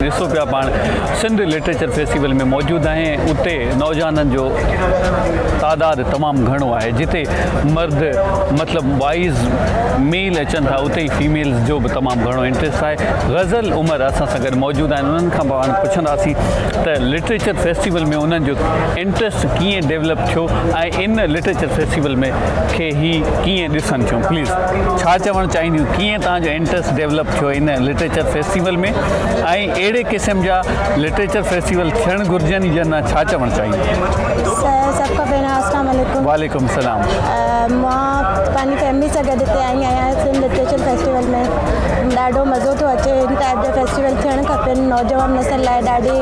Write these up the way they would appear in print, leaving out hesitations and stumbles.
ڏسو پيا پاڻ سنڌ لٽريچر فيسٽيول ۾ موجود آهي اتي نوجوانن جو تعداد تمام گهڻو آهي جتي مرد مطلب وائز ميل اچن ٿا اتي ئي فيميلز جو به تمام گهڻو انٽريسٽ آهي غزل عمر اسان سان گڏ موجود آهن انهن کان پاڻ پڇنداسين ته لٽريچر فيسٽيول ۾ انهن جو انٽريسٽ ڪيئن ڊيولپ ٿيو ۽ ان لٽريچر فيسٽيول ۾ کي هي ڪيئن ڏسن ٿيون پليز ڇا چوڻ چاهينديون ڪيئن توهان جو انٽرسٽ ڊيولپ ٿيو ان لٽريچر فيسٽيول ۾ ۽ اهڙي قسم جا لٽريچر فيسٽيول ٿيڻ گهرجن يا نه ڇا چوڻ چاهينديون. سر سڀ کان پهريان اسلام عليڪم. وعليڪم السلام. مان پنهنجي فيملي سان گڏ هتي آئي آهيان سنڌ لٽريچر فيسٽيول ۾ ڏاڍو مزو ٿو اچي هن ٽائپ جا فيسٽيول ٿيڻ کپن نوجوان نسل لاء ڏاڍي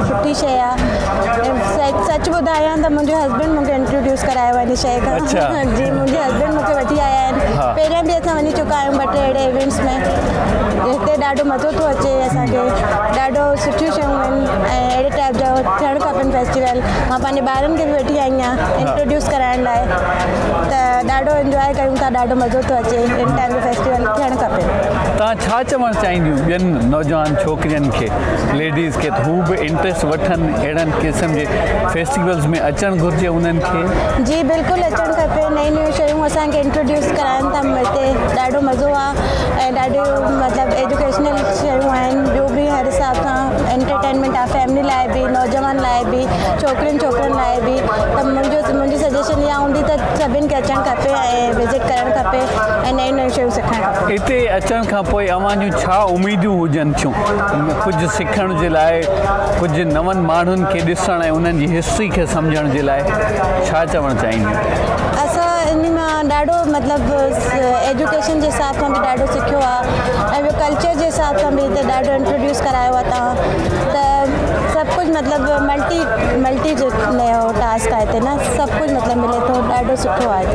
سٺي شيء آهي سچ ٻڌايان ته منهنجي هسبينڊ مونکي انٽروڊيوس ڪرايو آهي هن شيء کان جي منهنجي هسبينڊ مونکي وٺي آيا آهن پهريان به اسان وڃي چڪا آهيون ٻه ٽي اهڙي ايونٽس ۾ هتي ڏاڍو مزو ٿو اچي اسانکي ڏاڍو سٺيون شيون آهن ۽ اهڙي ٽائپ جا ٿيڻ کپن فيسٽيول مان پنهنجي ٻارن کي به وٺي آئي آهيان انٽروڊيوس ڪرائڻ لاء ته ڏاڍو انجواء ڪيون ٿا ڏاڍو مزو ٿو اچي ان ٽائپ جو فيسٽيول ٿيڻ کپي. توهان ڇا چوڻ چاهينديون ٻين نوجوان ڇوڪرين کي ليڊيز کي ته هو به انٽريسٽ وٺن اهڙن قسم جي فيسٽيولز ۾ اچڻ گهرجي انهن کي. جي بلڪل اچڻ کپي نيون نيون شيون اسان کي انٽروڊيوس ڪرائن ٿا هتي ڏاڍو مزو آ ۽ ڏاڍو مطلب ايجوڪيشنل شيون آهن ٻيو به هر حساب سان انٽرٽينمينٽ آ فيملي لاء به نوجوان لاء به ڇوڪرين ڇوڪرن لاء به ته منهنجو منهنجي سجيشن اها هوندي ته سڀن کي اچڻ کپي ۽ وزٽ ڪرڻ کپي ۽ نيون نيون شيون سکڻ کپي. اتي اچڻ کان پوء اوهان جون ڇا اميدون هجن ٿيون ڪجهه سکڻ جي لاء ڪجهه نون ماڻهن کي ڏسڻ ۽ انهن جي هسٽري کي سمجهڻ جي لاء ڇا چوڻ چاهينديون؟ اسان ان مان ڏاڍو مطلب ايجوڪيشن جي حساب سان به ڏاڍو سکيو آ ۽ ٻيو ڪلچر جي حساب سان به هتي ڏاڍو انٽروڊيوس ڪرايو آ تان ته سڀ ڪجهه مطلب ملٽي ملٽي جو نيو ٽاسڪ آهي هتي نه سڀ ڪجهه مطلب ملي ٿو ڏاڍو سٺو آهي هتي.